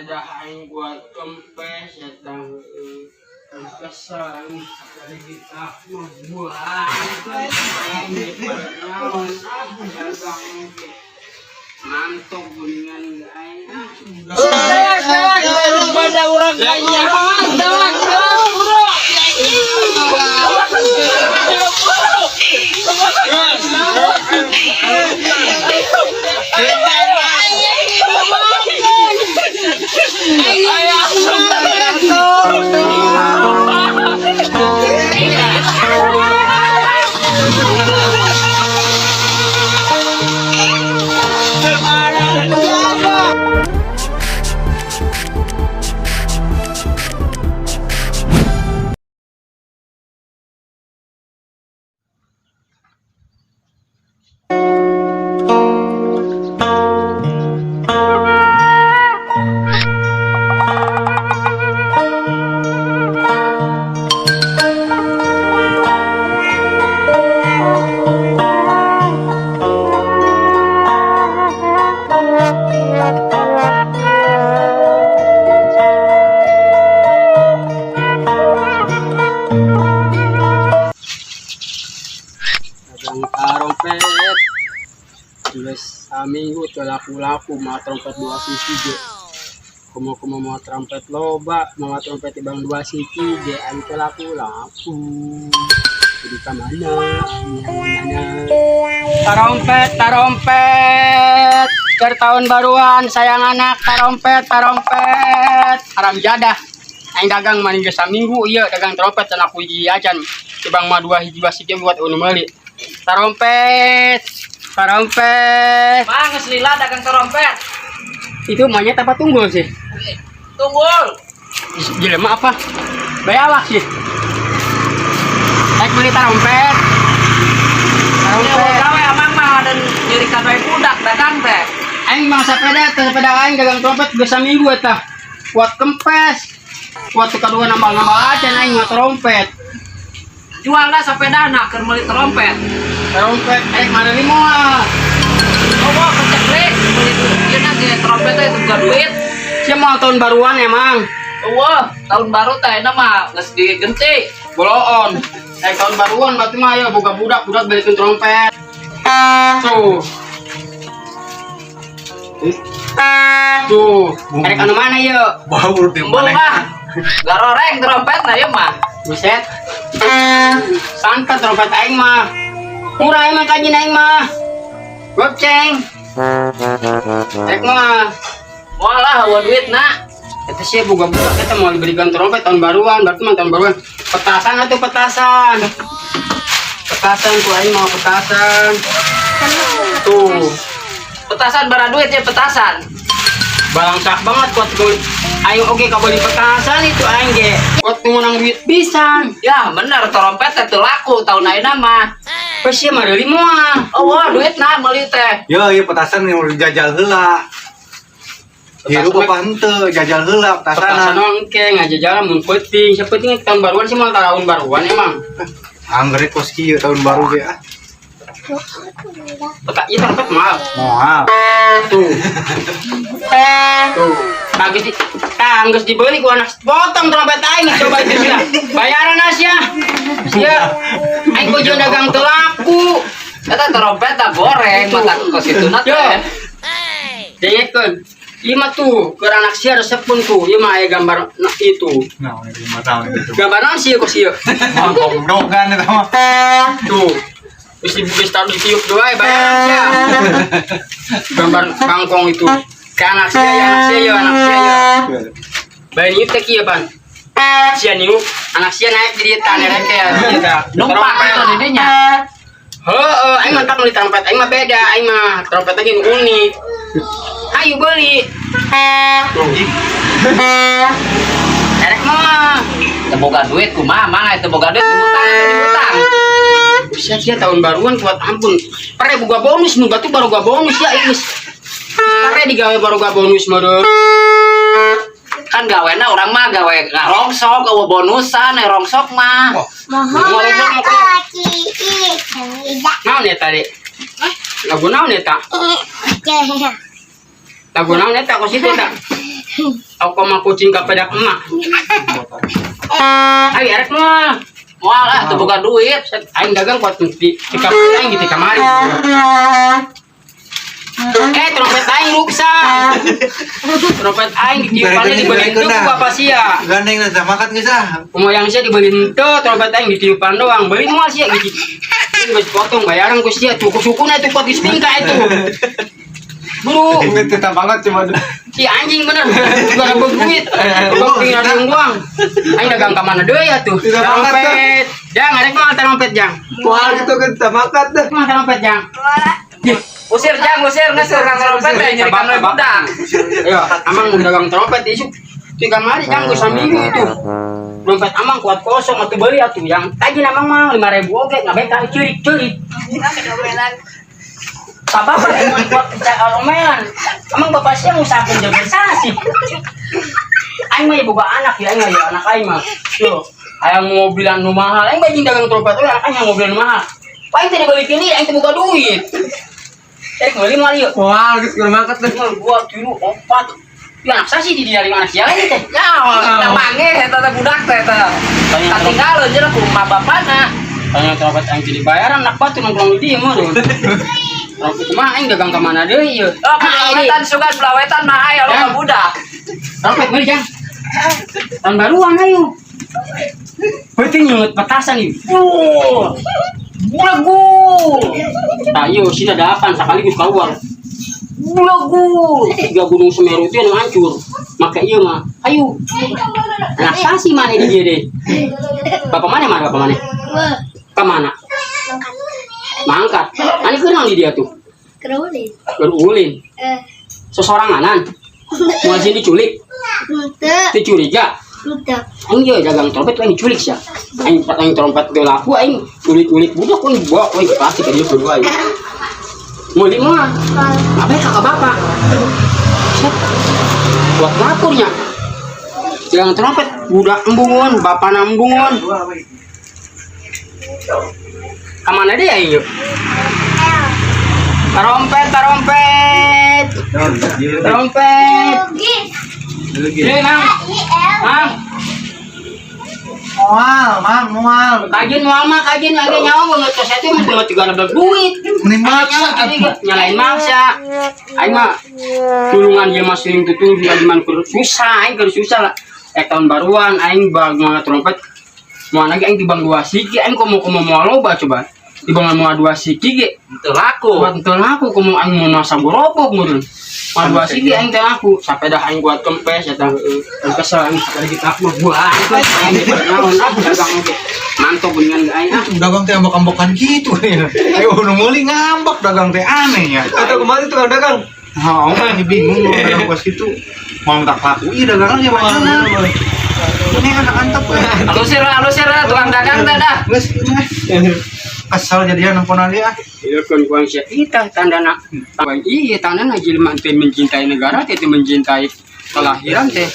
Sepeda aing buat kempes eta kempes aing dari kita buat naon ah dagang ngantuk gulingan aing. Pada orang kaya. Dagang trompet geus saminggu teu laku-laku mawa trompet dua siki ge, komo-komo mawa trompet loba, mawa trompet tibang dua siki ge aing teu laku-laku. Jadi ka mana mana? Tarompet, tarompet keur tahun baruan sayang anak, tarompet, tarompet. Haram jadah, aing dagang mah geus saminggu ieu dagang trompet teu laku hiji acan, tibang mah dua hiji dua siki buat nu meuli. Tarompet, tarompet. Mang, geus lila dagang trompet. Itu monyet apa tunggul sih? Tunggul. Jelema apa bayawak sih? Naik beli tarompet. Tarompet. Gawe amang mah dan nyirikan wae budak dagang teh. Aing mang sepeda teh, sepeda aing dagang trompet geus saminggu eta kuat kempes, kuat kedua nambal-nambal aja aing mah trompet. Jual lah sepedana keur meuli trompet. Trompet eh mana nih moal? Oh, wah keceklik meuli ieu na ge trompet teh boga duit. Sia mau tahun baruan emang? Wah, tahun baru teh na mah geus digenti. Boloon. Eh, tahun baruan berarti mah ya boga budak, budak belikin trompet. Tuh. Tuh, erek anu mana yuk? Bau di Embung mana? ah. Garoreng trompet na ieu mah. Buset. Santai trompet aing mah. Murah emang kajin aing mah. Goceng. Erek mah. Moal lah eueuh duit na. Eta sih boga budak eta mau diberikan trompet tahun baruan, berarti mah tahun baruan. Petasan atau petasan? Petasan tuh aing mau petasan. Tuh. Petasan bara duit ya petasan. Balangsak banget kuat gue. Aing oke kabeli petasan itu aing ge. Kuat menang duit pisan. Ya bener trompet teh teu laku tahun ayeuna mah. Pasti mah deuli moal. Oh, wah duit na meuli teh. Yo, ieu petasan yang udah jajal heula. Hirup apa henteu jajal heula Petasan petasan. engke ngajajalan mun penting. Sepenting tahun baruan sih moal tahun baruan emang. Angger kos kieu tahun baru ge ah. Peta ieu trompet mahal. Moal. Tuh. Tuh. Bagus di tah geus dibeli ku anak potong trompet aing coba itu sia. Bayaran sia. Sia. Aing kudu dagang teu laku. Eta trompet teh goreng mata kos itu na Yo. teh. Dengekeun. Ieu mah tuh, keur anak sia resep pun tuh. Ieu mah aya gambar nah, itu. Nah, ini 5 tahun itu. Gambar naon sih kok sih? Mangkok dogan eta mah. Tuh. Terus dibungkus taruh ditiup doa ya bayaran sia. Gambar kangkong itu. Ke anak sia ya, anak sia ya, anak sia ya. Bayan ieu teh kieu pan. Sia niup, anak sia naik di dieu tah nerek ya dieu tah. Numpak itu di dinya. Heeh, aing mah tak meuli trompet, aing mah beda, aing mah trompet lagi nu unik. Ayo beli. Tuh. Erek mah. Teu boga duit kumaha mang teu boga duit diutang atuh diutang. Buset ya tahun baruan kuat ampun. Pere boga bonus nu batu baru gua bonus ya geus. Pere digawe baru gua bonus meureun. Kan gawena urang mah gawe ngarongsok eueuh bonusan rongsok mah. Naon ya tadi? Lagu naon eta? Lagu naon eta kos itu eta? Aku mah kucing kapedak emak. Ayo erek mah. Moal ah teu boga duit. Aing dagang kuat di kampung aing gitu kamari. Eh, trompet aing rusak. Trompet aing ditiupan dibeli itu ku bapak sia. Gandeng lah makan geus ah. Kumayang sia dibeli henteu, trompet aing ditiupan doang. Beli moal sia gitu. Ini geus potong bayaran ku sia tuh sukuna itu kuat geus tingkah itu. Buru, Ini tetap banget cuma si anjing bener. Juga rebut duit. Gua tinggal doang. Aing dagang ka mana deui atuh. Tidak banget, Trompet. Jang, arek mah trompet, Jang. Wah gitu kan tetap makan dah. Mah trompet, Jang. Usir jang, usir geus tukang trompet teh nyerikan we budak. Ayo, amang mau dagang trompet isuk. Tiga mari jang gua saminggu itu. Dompet amang kuat kosong atuh beli atuh yang tajin amang mah 5.000 oge ngabeka ceurik-ceurik. Sabab emang kuat omelan. Amang bapak sia ngusahakeun jaga sasi. Aing mah ya boga anak ya, aing mah ya anak aing mah. Yo, hayang mobilan nu mahal, aing bajing dagang trompet we anak aing yang mobilan nu mahal. Paling teh dibalikin ieu aing teh boga duit. Rek meuli moal ieu. Wah, geus kudu makan dah. Lima, dua, tilu, opat. Ya anak saya sih di dia anak siapa ini teh? Ya, kita panggih eta teh budak teh eta. Katinggalkeun jeung kumaha bapana. Tanya trompet yang jadi bayaran anak batu nongkrong di dia mah. Trompet kumaha aing dagang ka mana deui ieu? Oh, pelawetan sugan pelawetan mah aya loba budak. Trompet meuli jang. Tahun baruan ayo. Berarti nyeut petasan nih. Wuh. Bulagu. Ayo sih ada delapan sekaligus keluar. Bulagu. Tiga gunung Semeru itu yang hancur. Maka iya mah. Ayo. Anak sasi mana di dia deh. Bapak mana mana bapak mana? Kemana? Mangkat. Ani kenal di dia tuh. Kerulin. Berulin. Eh, Sesoranganan. Muazin diculik. ente, Dicuriga. ente. Aing dia dagang trompet aing diculik sia. Aing aing trompet teu laku aing culik-culik budak aing bawa aing pasti ka dieu kedua aing. Meuli mah. Apa kakak bapak? Set. Buat lapurnya. Dagang trompet budak embungun, bapak embungun. Kamana dia aing yuk? Trompet, trompet. Trompet. Lugis. Ye, Mang. I L. Mang, Moal, mang, moal. kajian moal mah kajian lagi nyawa banget tos itu mah cuma tiga lebih duit. Mending maksa Aing nyalain maksa. Aing mah tulungan dia mah sering tutul juga gimana keur susah, aing keur susah lah. Eh tahun baruan aing bang mau trompet. Mau lagi aing tibang dua siki, aing komo komo moal loba coba. Tibang moal dua siki ge. Teu laku. Buat teu laku komo aing mau nasa gorobok meureun. Moal dua siki aing teu laku, sapedah aing buat kempes eta. Aing kesel aing sekali kita mah gua aing teh naon ah dagang oge. Mantap dengan aing ah. Dagang teh ambek-ambekan gitu ya. Ayo nu meuli ngambek dagang teh aneh ya. Atau kemarin tukang dagang. Oh, ini bingung mau dagang kos gitu. Mau tak laku iya dagangan ya macam ini anak antep ya. Alusir alusir tukang dagang teh dah. Geus ini. Kesel jadian nempon dia ah. Iya kan kuang sia kita tandana. Iya tandana jelema teh mencintai negara teh teh mencintai kelahiran teh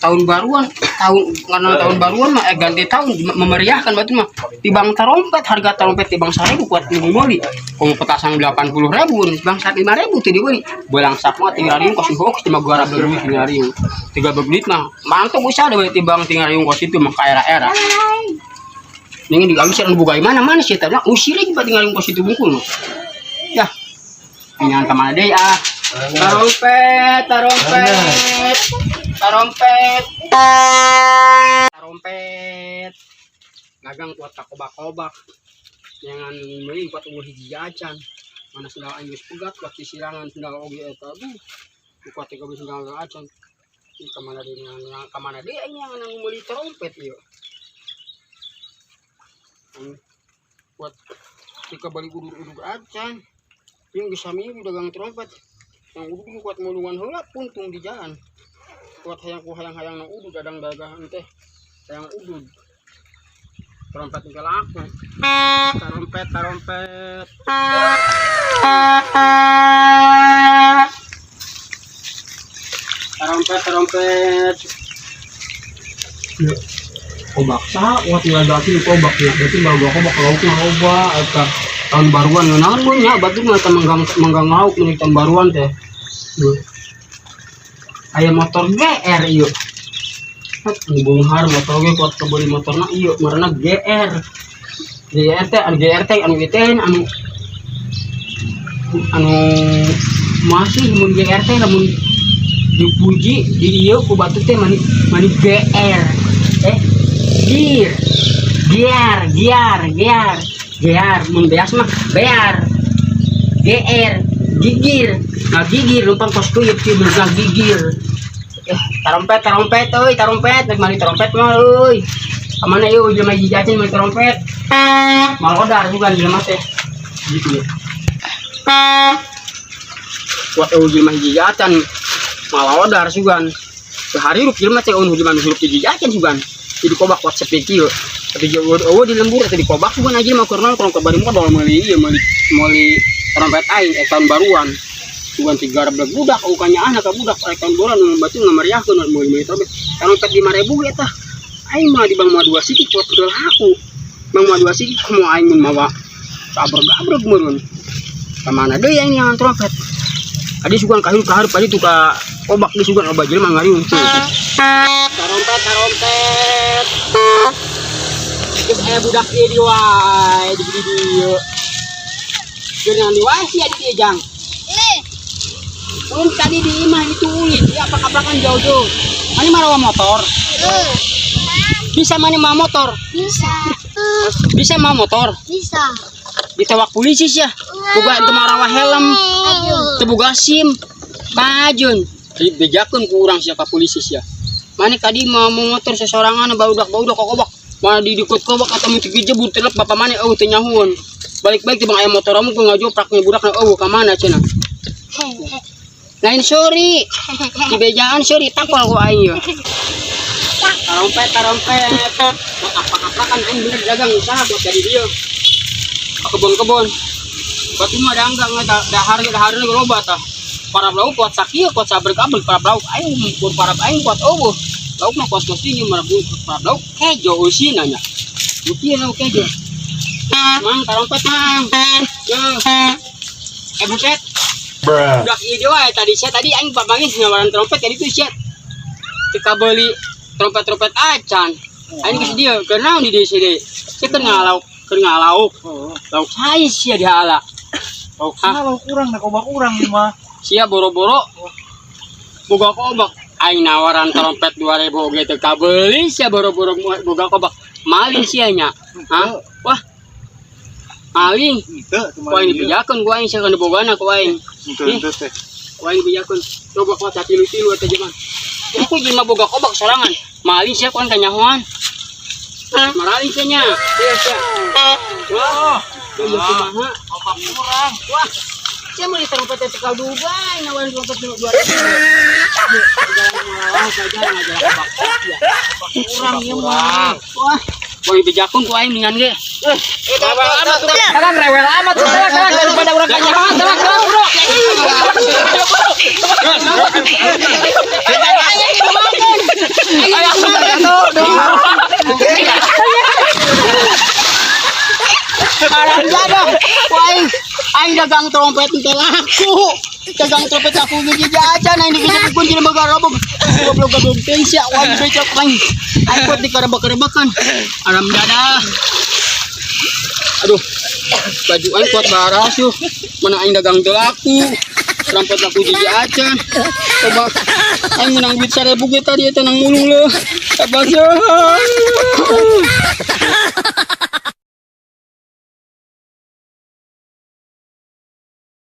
tahun baruan tahun karena tahun baruan mah ganti tahun memeriahkan batu mah tibang trompet harga trompet tibang 1.000 kuat meuli komo petasan 80.000 bang 5.000 teh dibeli belang sak mah tinggal riung kos hoax cuma gua rada duit tinggal riung tiga belit mah mantap usah ada tibang tinggal riung kos itu mah ka era-era ini di usir nu boga mana mana sih tadi usir lagi pak tinggal riung kos itu bungkul mah ya ini ka mana deui ah trompet trompet trompet trompet dagang kuat kobak-kobak jangan meuli kuat unggul hiji acan mana sendal aing geus pegat kuat disirangan sendal oge eta aduh kuat tiga belas sendal acan ini kamana deui yang kamana deui aing yang meuli trompet ieu kuat tiga bali udur-udur acan yang geus saminggu dagang trompet yang udud kuat mulungan heula puntung di jalan kuat hayang ku hayang-hayang nu udud dadang dagang teh hayang udud trompet teu laku trompet trompet trompet trompet kobak saha kuat ngadakin kobak nya berarti bawa kobak laukna loba eta tahun baruan naon nya batur mah menggang menggang lauk meuni tahun baruan teh. Aya motor GR ieu. Nu beunghar motor ge kuat kebeli motorna ieu ngaranna GR. GR teh anu GR teh anu ieu teh anu anu masih mun GR teh lamun dipuji di ieu ku batur teh mani mani GR. Eh, gir. Giar, giar, giar. GR mun beas mah bear. GR gigir. Nah, gigir lumpang kos kuyup kieu bener gigir. Eh, tarompet, tarompet euy, tarompet, rek mali trompet mah euy. Kamana ieu jelema hiji acan mali trompet? Malodar juga jelema teh. Gitu ya. Kuat euy jelema hiji acan malodar sugan. Sehari hirup jelema teh euy jelema nu hirup hiji acan sugan. Jadi kobak kuat sepi kieu. Tapi jauh eueuh di lembur teh dikobak sugan aja mah keur naon kalau bari modal meuli ieu meuli meuli trompet aing tahun baruan. Sugan tiga rebleg budak ukanya anak ka budak tahun baruan nu batu ngamariahkeun meuli meuli trompet. Trompet 5.000 ge tah. Aing mah di bang mah dua siki kuat teu laku. Bang mah dua siki kumaha aing mun mawa sabreg-abreg meureun. Ka mana deui aing nyangan trompet. Adi sugan kahirup kahareup adi tuh ka kobak di sugan loba jelema ngariung tuh. Tarompet, tarompet. Geus aya budak ieu di wae di di dieu. Keur naon di wae sia di dieu jang. Eh, Ulun tadi di imah itu ulin, dia aprak-aprakan jauh-jauh. Mana marawa motor? Eh, Bisa mana mau motor? bisa. Bisa mau motor? Bisa. Ditewak polisi sih ya. Boga teu marawa helm, Aduh. teu boga SIM. Kajun. Dibejakeun ku urang sia ka polisi sia. Mana tadi mau motor sesorangan barudak-barudak kokobak. Mana di dikut kobak atau mun jebur telep bapak mana eueuh teu nyahueun. Balik-balik teh bang aya motor amu ku ngajoprak nya budakna eueuh ka mana cenah. Lain sorry. Di bejaan sorry takol ku aing ye. Tarompet, tarompet. Apa-apakan aing bener dagang usaha buat jadi dia. Ke kebun-kebun. Batu mah da enggak enggak dahar dahar loba tah. Para lauk kuat sakieu kuat sabreg-abreg para lauk aing kur para aing kuat eueuh. Lauk mah kos kos tinggi mah para lauk kejo eusina nya. Bukti lauk kejo. Mang tarompet mang. Yo. Eh buset. Budak ieu dia wae tadi sia tadi aing papangis ngawaran trompet tadi tuh sia. Teu kabeuli trompet-trompet acan. Aing geus dieu keur naon di dieu sia deui. Sia keur ngalauk, keur ngalauk. Lauk sae sia dihala. Lauk kalau kurang, dah kobak kurang ieu mah. Sia boro-boro boga kobak. Aing nawaran trompet 2000 oge teu kabeuli sia boro-boro boga kobak. Maling sia nya. Hah? Wah. Maling. Henteu, Ku aing dibejakeun ku aing sia kana bogana ku aing. Henteu, henteu teh. Ku aing dibejakeun. Coba kuat tilu-tilu eta jelema. Aku jelema boga kobak sorangan. Maling sia ku aing kanyahoan. Maraling sia nya. Sia sia. Wah. Ieu kumaha? Kobak kurang. Wah. Sia meuli trompet teh teu duga nawaran trompet 2000. Jalan saja ngajalan kobak. Ya. Kurang ieu mah. Wah. Boy bejakun ku aing dengan ge. Rewel amat tuh. Sekarang rewel amat tuh. Sekarang daripada urang kanyahoan. Sekarang sekarang bro. Ayo Alam jadah. Wah, aing aing dagang trompet teu laku. Dagang trompet aku gigi jajan aing digigit jelema garobog. Goblok goblok teuing sia wah becok aing. Aing kuat dikarebek-karebekan. Alam dadah. Aduh. Baju aing kuat baras yuh. Mana aing dagang teu laku. Trompet laku gigi acan. Coba aing menang duit 1000 ge tadi eta nang mulung leuh. Sabar ya.